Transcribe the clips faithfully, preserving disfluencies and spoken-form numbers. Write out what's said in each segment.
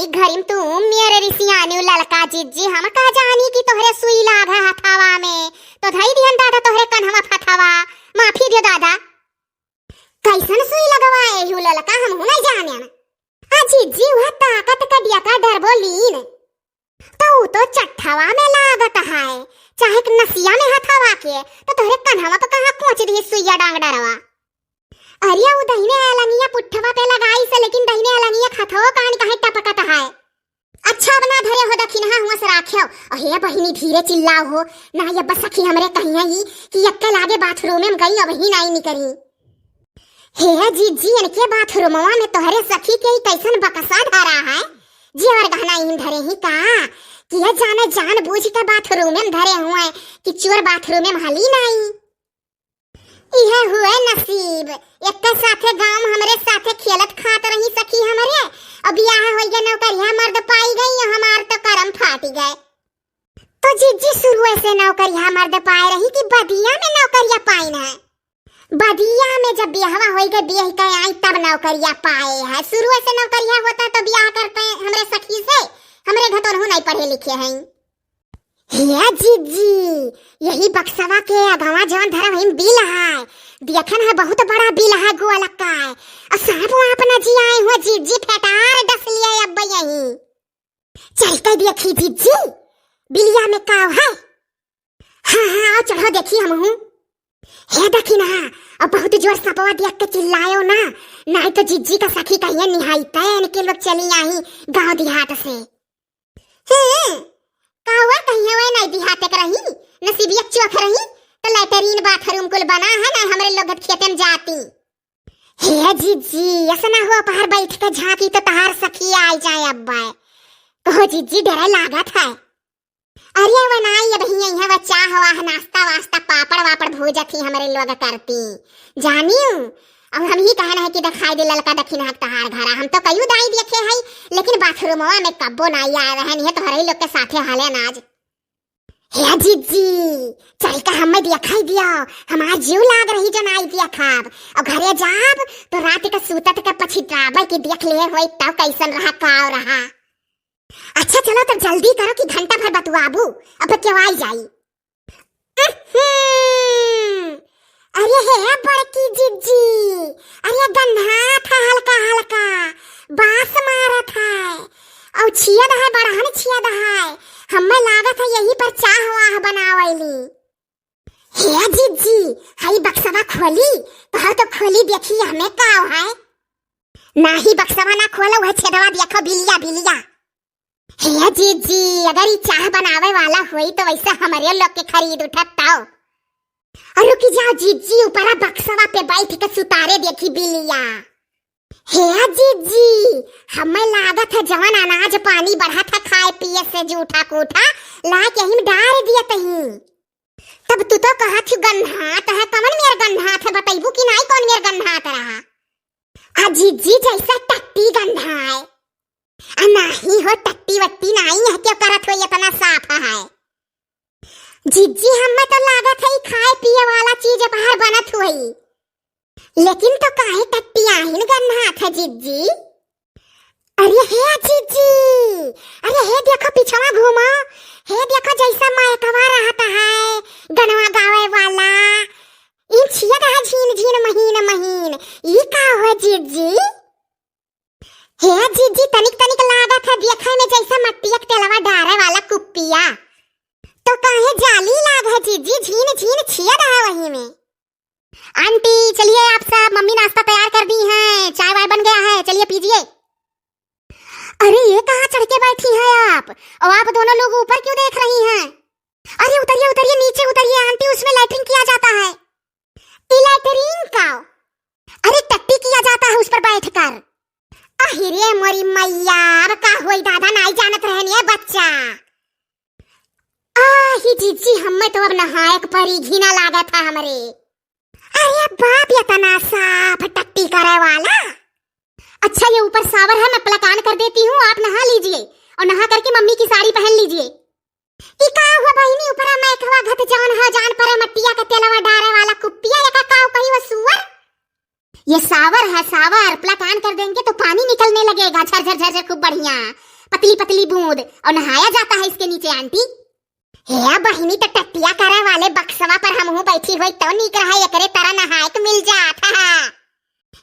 घरी में तू मेरे रिसियानी ललका जिज्जी, हम का जानी कि तोहरे सुई लाग है हथवा में, तो धई दिहन दादा तोहरे कन्हवा फथवा। माफी दियो दादा। कैसन सुई लगवाए हू ललका, हम नहीं जाने। आ जिज्जी, वह ताकत का दिया का डरबो लीन। तो ऊ तो चट्ठवा में लागत है, चाहे नसिया में हथवा के, तो तोहरे कन्हवा पे कहाँ कोच दिए सुइया डांग डरवा। अरे ऊ दहिने अलंगिया पुट्ठवा पे लगाई से, लेकिन दहिने अलंगिया खथवो कान काहे टपकत है। अच्छा अब ना धरे हो दखिनहा हुआ से राख्यो। अहे बहिनी धीरे चिल्लाओ हो, ना ये बस सखी हमरे कहिया ही कि यक्के लागे बाथरूम में गई अब ही नाई निकरी। हे जिज्जी, इनके बाथरूमवा में तोहरे सखी के ही कैसन बकसा धरा है? जेवर गहना इन धरे ही का? कि ये जाने जान बूझ के बाथरूम में धरे हुए कि चोर बाथरूम में हली नाई। इहे हुए नसीब, एक साथे गांव में हमरे साथे खेलत खात रही सखी हमरे, अब बियाह होई गए नौकरिया मर्द पाई गई, हमार तो करम फाटी गए। तो जिज्जी शुरुए से नौकरिया मर्द पाए रही कि बदिया में नौकरिया पाइन है? बदिया में जब बियाहवा होई गए, बियाह के आई तब नौकरिया पाए है। शुरुए से नौकरिया होता तो बियाह करते हमरे सखी से, हमरे घर तो नहीं पढ़े लिखे हैं। हे जिज्जी, यही बक्सवा के अगवा जौन धरम हिम बिल है, देखन है बहुत बड़ा बिल है गोलक्का है। और सांप वाप न जी आए हुए जिज्जी, फेटार डस लिए अब यही। चल के देखी जिज्जी, बिलिया में काव है। हाँ, हाँ, आओ चढ़ो देखी हमहू। हे देखी ना, अब बहुत जोर सपवा देख के चिल्लायो ना, नहीं तो जिज्जी का सखी कहिए निहाई तैन के लोग चली आई गांव देहात से। हम्म, कावा कहिए वे नहीं देहात के रही, नसीबिया चोख रही, तो लेटरीन बाथरूम कुल बना है ना, हमरे लोग खेते में जाती। हे जिज्जी, ऐसा ना हो, बाहर बैठ के झांकी तो तहार सखी आई जाए अब्बा। कहो जिज्जी, डरे लागत है। अरे वो नाई, अब हियां, हियां वो चाह वाह, नाश्ता वास्ता, पापड़ वापड़ भूजत ही हमरे लोग करती। जानियो, अब हम ही कहना है कि दिखाई दे ललका दखिन हक तहार घरा। हम तो कयू दाई देखे है, लेकिन बाथरूमवा में कब्बो नाई आए रहन, ये तोहरे लोग के साथे हले नाज। हे जिज्जी, चल के हमें दिखाई दियो, हमार जीव लाग रही जो नाई देखब। और घरे जाब तो रात के सूतत के पछिताबे कि देख ले होई तब कैसन रहा, काव रहा। अच्छा चलो तब जल्दी करो कि घंटा भर बतुआबू, अब केवाई जाई। अहम्म, अरे हे बड़की जिज्जी, अरे गन्हात है हल्का हल्का, बास मारत है, और छियद है, बड़हन छियद है, हमें लागत है यही पर चाह वाह बनावैली। हे जिज्जी, हई बक्सवा खोली, कहो तो खोली देखी हमें काव है। नाही बक्सवा ना खोलो, वह छेदवा देखो बिलिया बिलिया। हे जिज्जी, अगर ई चाह बनावे वाला होई तो वैसे हमरे लोग के खरीद उठत ताओ। और रुकी जाओ जिज्जी, ऊपरा बक्सवा पे बैठ के सुतारे देखी बिलिया। हे जिज्जी, हमें लागत है जवन अनाज पानी बढ़त है खाए पिए से जूठा कूठा, ला के हिम डार दियत ही। तब तू तो कहत ही गन्हात है, कवन मेर गन्हात है, बतैबू कि नाई कौन मेर गन्हात रहा? आ जिज्जी जैसा टट्टी गन्हाए। आ नाही हो, टट्टी वट्टी नाई है, क्या करत हो इतना साफ है? जिज्जी हमें तो लागत है ई खाए पिए वाला चीज बाहर बनत हुई, लेकिन तो काहे टट्टी आहिन गन्हात है जिज्जी? अरे हे जिज्जी, अरे हे देखो पिछवा घूमो, हे देखो जैसा मायकवा रहता है गनवा गावे वाला, इन छियत है झीन झीन महीन महीन, ई का हो जिज्जी? हे जिज्जी, तनिक तनिक लागत है देखे में जैसे मट्टिया के तेलवा डारे वाला कुप्पिया। तो काहे जाली लाग है जिज्जी, झीन झीन छियत है वही में। आंटी, चलिए आप सब, मम्मी नाश्ता तैयार कर दी हैं, चाय वाय बन गया है, चलिए पीजिए। अरे, ये कहाँ चढ़ के बैठी हैं आप? और आप दोनों लोग ऊपर क्यों देख रही हैं? अरे उतरिए, उतरिए, नीचे उतरिए आंटी, उसमें लैट्रिन किया जाता है। ई लैट्रिन का? अरे टट्टी किया जाता है उस पर बैठकर। अहिरे मोरी मैया, अब का होई दादा, नाई जानत रहन ये बच्चा। आही जिज्जी, हमें तो अब नहाए के परी, घिना लागत है हमरे। अरे बाप, इतना साफ टट्टी करे वाला। अच्छा, ये ऊपर shower है, मैं plug on कर देती हूँ, आप नहा लीजिए और नहा करके मम्मी की साड़ी पहन लीजिए। ई का हुआ बहिनी, ऊपरा मैकवा घत जौन है, जान परे मट्टिया के तेलवा डारे वाला कुप्पिया, एका का कही वो सुअर? ये shower है, shower, plug on कर देंगे तो पानी निकलने लगेगा, झरझर झरझर, खूब बढ़िया। पतली पतली बूंद, और नहाया जाता है इसके नीचे आंटी। हे बहिनी, तो टट्टिया करे वाले बक्सवा पर हमहू बैठी होई तो नीक रहा, एकरे तरह नहाए के मिल जात है।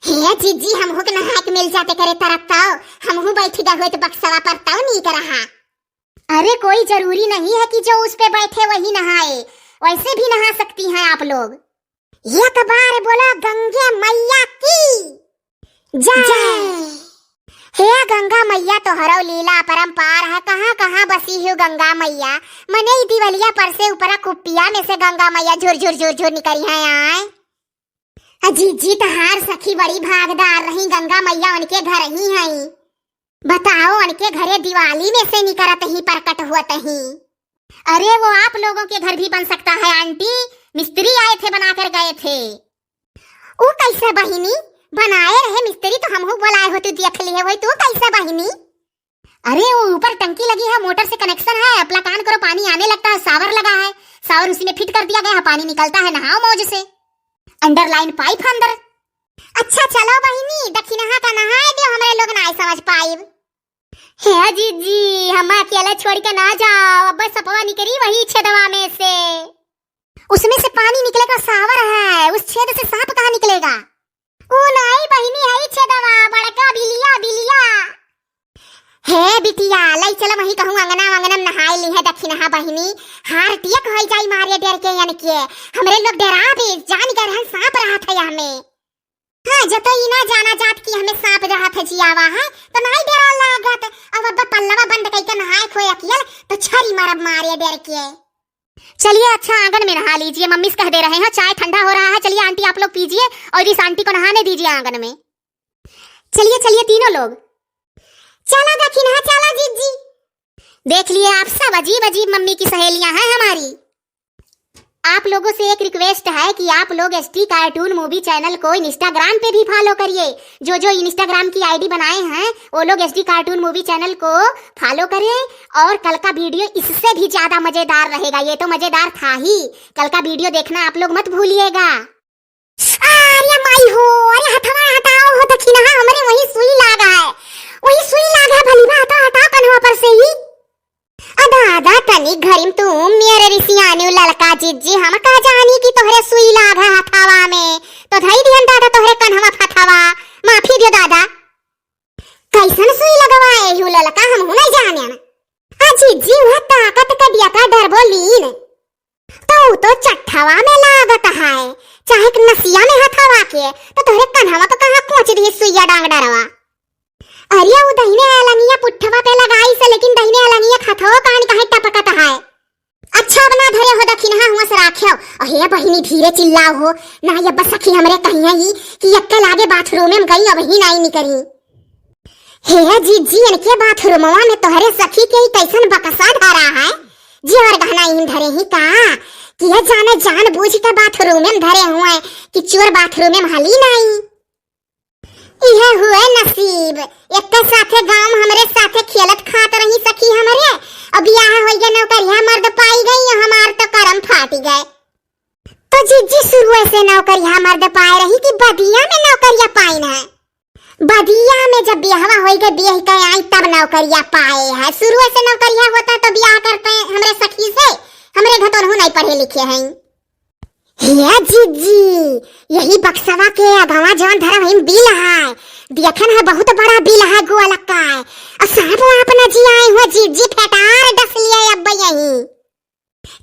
हे जीजी, हमहू के नहाए के मिल जाते करे तरह तो, हमहू बैठी गए होई तो बक्सवा पर तो नीक रहा। अरे कोई जरूरी नहीं है कि जो उस पे बैठे वही नहाए, वैसे भी नहा सकती हैं आप लोग। एक बार बोलो गंगे मैया की जय। जय। हे गंगा मैया, तोहरो लीला अपरंपार है, कहाँ कहाँ बसी हो गंगा मैया। मने ई दिवलिया पर से ऊपरा कुप्पिया में से गंगा मैया झुर झुर झुर झुर निकरी हैं आए। आ जीजी, तहार सखी बड़ी भागदार रही, गंगा मैया उनके घर ही हैं। बताओ, उनके घरे दिवाली में से निकरत ही प्रकट होत ही। अरे वो आप लोगों के घर भी बन सकता है आंटी, मिस्त्री आए थे बनाकर गए थे। ऊ कैसे बहिनी? बनाए रहे मिस्त्री तो हमहू बोलाए होती, देख लिए होई। तू कैसे बहिनी? अरे वो ऊपर टंकी लगी है, मोटर से कनेक्शन है, अपना कान करो, पानी आने लगता है, शावर लगा है, शावर उसी में फिट कर दिया गया है, पानी निकलता है, नहाओ मौज से। अंडरलाइन पाइप अंदर। अच्छा चलो बहिनी, दखिनहा का नहाए दियो, हमरे लोग नाई समझ पाइब। हे जीजी, हम अकेले छोड़ के ना जाओ, अब सपवा निकरी वही छेदवा में से। उसमें से पानी निकलेगा, शावर है, उस छेद से सांप कहाँ निकलेगा? ओ नाई बहिनी, है छेदवा, बड़का बिलिया, बिलिया। हे बिटिया, लई चलो वही कहूँ अंगना वंगना में नहाए ली है दखिनहा बहिनी, हार टियक होई जाई मारे डर के यन के। हमरे लोग डरा भी जान गए रहन सांप रहत है हमें। हाँ, जतो ई ना जाना जात कि हमें सांप रहत है जियावा है, तो नाई डरा लागत। अब अब पल्लवा बंद कइके नहाए खोए अकियल, तो छरी मारब मारे डर के। चलिए, अच्छा, आंगन में नहा लीजिए, मम्मी से कह दे रहे हैं, चाय ठंडा हो रहा है। चलिए आंटी, आप लोग पीजिए और इस आंटी को नहाने दीजिए आंगन में। चलिए, चलिए तीनों लोग। चला दखिनहा, चला जीजी। देख लिए आप, सब अजीब अजीब मम्मी की सहेलियां हैं हमारी। आप लोगों से एक रिक्वेस्ट है कि आप लोग एसटी कार्टून मूवी चैनल को इंस्टाग्राम पे भी फॉलो करिए। जो जो इंस्टाग्राम की आईडी बनाए हैं, वो लोग एसटी कार्टून मूवी चैनल को फॉलो करें। और कल का वीडियो इससे भी ज्यादा मजेदार रहेगा। ये तो मजेदार था ही, कल का वीडियो देखना आप लोग मत भूलिएगा। अरे माई हो, अरे हथवा हटाओ हो दखिनहा, हमरे वही सुई लागा है, वही सुई लागा है, भली बात है, हटाओ कन्हवा पर से ही। अ दादा, तनी घरिम तू मेरे रिसियानी ललका जीजी, हम का जानी कि तोहरे सुई लागा हथवा में, तो धई दिहन दादा तोहरे कन्हवा फथवा, माफी दियो दादा। कैसन सुई लगवाए हू ललका, हमहू नहीं जाने। आ जीजी, वह ताकत का दिया का डरबो लीन। तो ऊ तो चट्ठवा में लागत है, चाहे नसिया में हथवा के, तो तोहरे कन्हवा को कहाँ कोच दिए सुइया डांग डरवा। अरे ऊ दहिने अलंगिया पुट्ठवा पे लगाई से, लेकिन दहिने अलंगिया खथवा कान काहे टपकत है। अच्छा अब ना धरे हो दखिनहा, हुआ से राखे हो। अहे बहिनी धीरे चिल्लाओ हो, ना ये बस सखी हमरे कहिया ही कि यक्के लागे बाथरूम में गई, अब ही नाई निकरी। हे जीजी, इनके बाथरूमवा में तोहरे सखी के ही कैसन बकसा धरा है? जी और गहना इन धरे ही का? कि ये जाने जान बूझ के बाथरूम में धरे हुए कि चोर बाथरूम में हली नाई। इहे हुए नसीब, एक साथे गांव में हमरे साथे खेलत खात रही सखी हमरे, अब बियाह होई गए नौकरिया मर्द पाई गई, हमार तो करम फाटी गए। तो जीजी शुरुए से नौकरिया मर्द पाए रही कि बदिया में नौकरिया पाइन है? बदिया में जब बियाहवा होई गए, बियाह के आई तब नौकरिया पाए है। शुरुए से नौकरिया होता तो बियाह करते हमरे सखी से, हमरे घर तो उनहू नहीं पढ़े लिखे हैं। हे जीजी, यही बक्सवा के अगवा जौन धरम है बिल है, देखन है बहुत बड़ा बिल है गोलक्का है। और सांप वाप न जी आए हुए जीजी, फेटार डस लिए अब यही।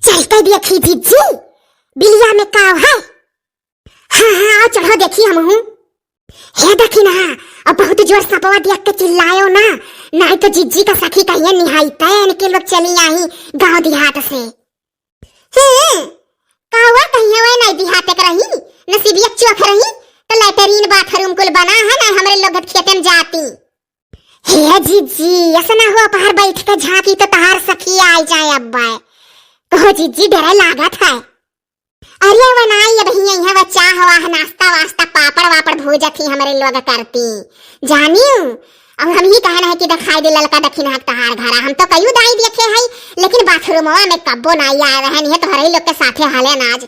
चल के देखी जीजी, बिलिया में का है? हाँ, हाँ, आओ चढ़ो देखी हमहू। हे दखिनहा, अब बहुत जोर सपवा देख के चिल्लायो ना, नहीं तो जीजी का सखी कहिए निहाई तैन के लोग चली आई गांव देहात से। हम्म, कावा कहिए वह नहीं देहात के रही, नसीबिया चोख रही, तो लैटरीन बाथरूम कुल बना है ना, हमरे लोग खेते में जाती। हे जीजी, ऐसा ना हो, बाहर बैठ के झांकी तो तहार सखी आ जाए अब्बा। कहो जीजी, डरे लागत है। अरे वो नाई, अब ही यहाँ वो चाह वाह, नाश्ता वास्ता, पापड़ वापड़ भूजत ही हमरे लोग करती। जानियो, अब हम ही कहना है कि दिखाई दे ललका दखिनहा तहार घरा। हम तो कई दाई देखे है, लेकिन बाथरूमवा में कब्बो नाई आए रहन, ये तोहरे लोग के साथे हाले नाज।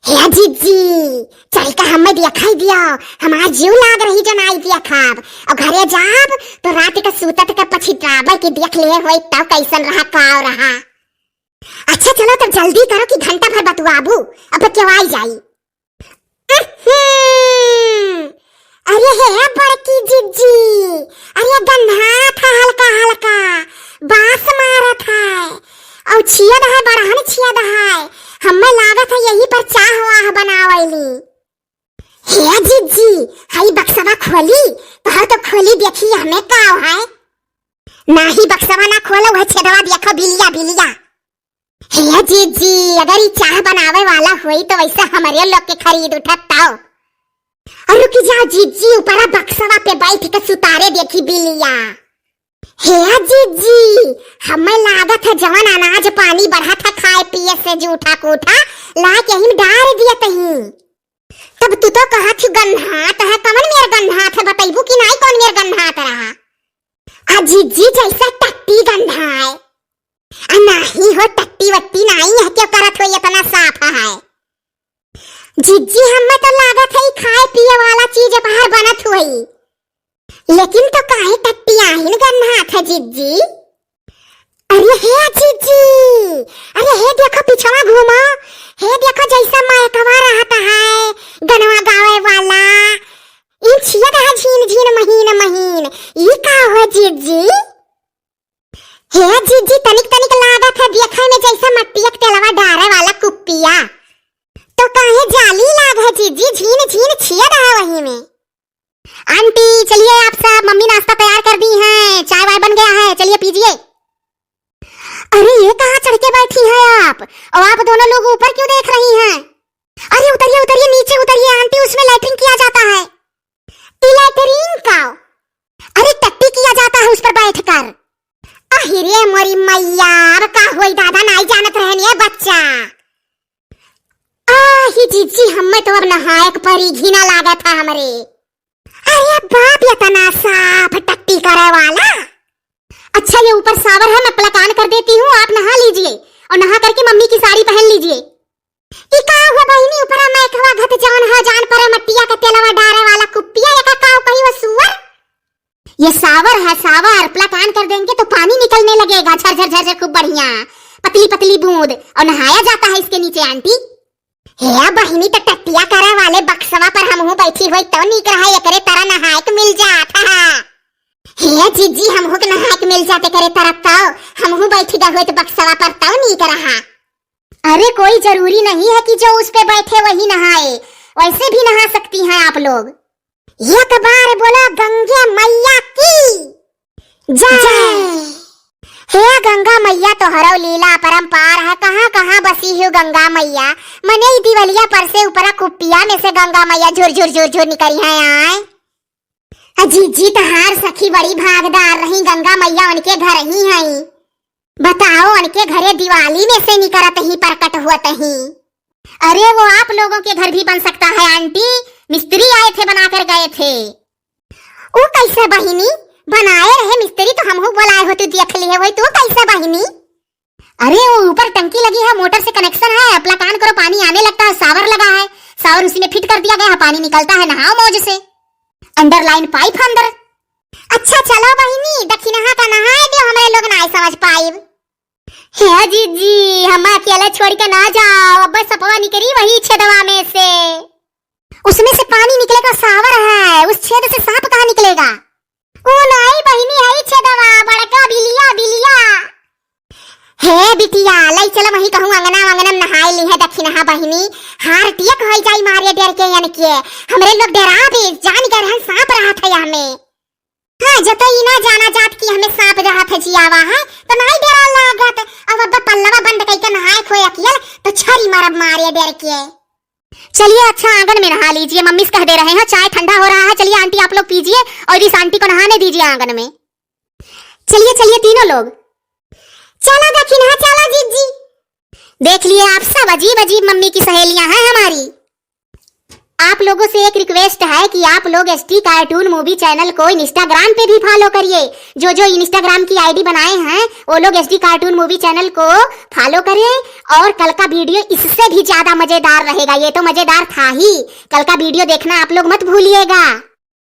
हे जिज्जी, चल के हमें देखाई दियो, हमार जीव लाग रही जनाई देखब। और घरे जाब तो रात के सूतत के पछिताबे कि देख लिए होई तब कैसन रहा, का रहा। अच्छा चलो तब जल्दी करो कि घंटा भर बतुआबू, अब केवाई जाई। अहं, अरे हे बड़की जिज्जी, अरे गन्हात है हल्का हल्का, बास मारत है, और छियद है, बड़हन छियद है, हमें लागत है यही पर चाह वाह बनावैली। हे जिज्जी, हई बक्सवा खोली, तो हर तो खोली देखी हमें का है। नाही बक्सवा ना खोलो, वह छेदवा देखो बिलिया बिलिया। हे जिज्जी, अगर ई चाह बनावे वाला होई तो वैसे हमरे लोग के खरीद उठत ताओ। और रुकी जाओ जिज्जी, ऊपरा बक्सवा पे बैठ के सुतारे देखी बिलिया। हे जिज्जी, हमें लागत है जवन अनाज पानी बढ़त है खाए पिए से जूठा कूठा, ला के हिम डार दिए तही। तब तू तो कहत ही गन्हात है, कवन मेर गन्हात है, बतैबू कि नाई कौन मेर गन्हात रहा? आ जिज्जी जैसा टट्टी गंधाए। आ नाही हो, टट्टी वट्टी नाही है, क्यों करत हो इतना साफ है। जिज्जी हमें तो लागत है ई खाए पिए वाला चीज बाहर बनत हुई, लेकिन तो काहे टट्टी आहिन गन्हात है जिज्जी? अरे हे जिज्जी, अरे हे देखो पिछवा घूमो, हे देखो जैसा मायकवा रहता है गनवा गावे वाला, इन छियद है झीन झीन महीन महीन, ई का हो जिज्जी? हे जिज्जी तनिक तनिक लागत है देखे में जैसा मट्टिया के तेलवा डारे वाला कुप्पिया, तो काहे जाली लाग है जिज्जी, झीन झीन छियद है वही में। आंटी, चलिए आप सब, मम्मी नाश्ता तैयार कर दी हैं, चाय वाय बन गया है, चलिए पीजिए। अरे, ये कहाँ चढ़ के बैठी हैं आप? और आप दोनों लोग ऊपर क्यों देख रही हैं? अरे, उतरिए, उतरिए, नीचे उतरिए आंटी, उसमें लैट्रिन किया जाता है। ई लैट्रिन का? अरे, टट्टी किया जाता है उस पर बैठकर। अहिरे मोरी मैया, अब का होई दादा, नाई जानत रहन ये बच्चा। आही जिज्जी, हमें तो अब नहाए के परी, घिना लागत है हमरे। अरे बाप, इतना साफ टट्टी करे वाला। अच्छा, ये ऊपर shower है, मैं plug on कर देती हूँ, आप नहा लीजिए और नहा करके मम्मी की साड़ी पहन लीजिए। ई का हुआ बहिनी, ऊपरा मैकवा घत जौन है, जान परे मट्टिया के तेलवा डारे वाला कुप्पिया, एका काव कही वो सुअर? ये shower है, shower, plug on कर देंगे तो पानी निकलने लगेगा, झरझर झरझर, खूब बढ़िया, पतली पतली बूंद, और नहाया जाता है इसके नीचे आंटी। हे बहिनी, तो टट्टिया करे वाले बक्सवा पर हमहू बैठी होई तो नीक रहा, एकरे तरह नहाए के मिल जात है। हे जिज्जी, हमहू के नहाए के मिल जाते करे तरह तो, हमहू बैठी गए होई तो बक्सवा पर तो नीक रहा। अरे कोई जरूरी नहीं है कि जो उस पे बैठे वही नहाए, वैसे भी नहा सकती हैं आप लोग। एक बार बोलो गंगे मैया की जय। जय। हे गंगा मैया, तोहरो लीला अपरंपार है, कहाँ कहाँ बसी हो गंगा मैया। मने ई दिवलिया पर से ऊपरा कुप्पिया में से गंगा मैया झुर झुर झुर झुर निकरी हैं आए। आ जिज्जी तहार सखी बड़ी भागदार रही, गंगा मैया उनके घर ही हैं। बताओ, उनके घरे दिवाली में से निकरत ही प्रकट हुअत ही। अरे वो आप लोगों के घर भी बन सकता है आंटी, मिस्त्री आए थे, बना कर गए थे। वो कैसे बहिनी? बनाए रहे मिस्त्री तो हमहू बुलाए होती, देख लिए होई, तो कैसे बहिनी? अरे वो ऊपर टंकी लगी है, मोटर से connection है, plug on करो, पानी आने लगता है, shower लगा है, shower उसी में fit कर दिया गया है, पानी निकलता है, नहाओ मौज से। Underline pipe अंदर। अच्छा चलो बहिनी, दखिनहा का नहाए दो, हमरे लोग ना समझ पाइब। हे जिज्जी, हम अकेले छोड़ के ना जाओ, अब सपवा निकरी वही छेदवा में से। उसमें से पानी निकलेगा, shower है, उस छेद से सांप कहाँ निकलेगा? ओ नाई बहिनी, है छेदवा, बड़का बिलिया, बिलिया। हे बिटिया, लई चल वही कहूँ अंगना वंगना में नहाए ली है दखिनहा बहिनी, heart attack हो जाई मारे डर के यन के। हमरे लोग डरा भी जान गए रहन सांप रहा था हमें। हाँ, जतई ना जाना जात कि हमें सांप जहाँ फंसियावा है, तो नाई डरा लागत। अब अब पल्लवा बंद कइके नहाए खोए अकियल, तो छरी मारब मारे डर के। चलिए, अच्छा, आंगन में नहा लीजिए, मम्मी से कह दे रहे हैं, चाय ठंडा हो रहा है। चलिए आंटी, आप लोग पीजिए और इस आंटी को नहाने दीजिए आंगन में। चलिए, चलिए तीनों लोग। चलो दखिनहा, चलो जिज्जी। देख लिए आप, सब अजीब अजीब मम्मी की सहेलियां हैं हमारी। आप लोगों से एक रिक्वेस्ट है कि आप लोग एसटी कार्टून मूवी चैनल को इंस्टाग्राम पे भी फॉलो करिए। जो जो इंस्टाग्राम की आईडी बनाए हैं, वो लोग एसटी कार्टून मूवी चैनल को फॉलो करें। और कल का वीडियो इससे भी ज्यादा मजेदार रहेगा। ये तो मजेदार था ही, कल का वीडियो देखना आप लोग मत भूलिएगा।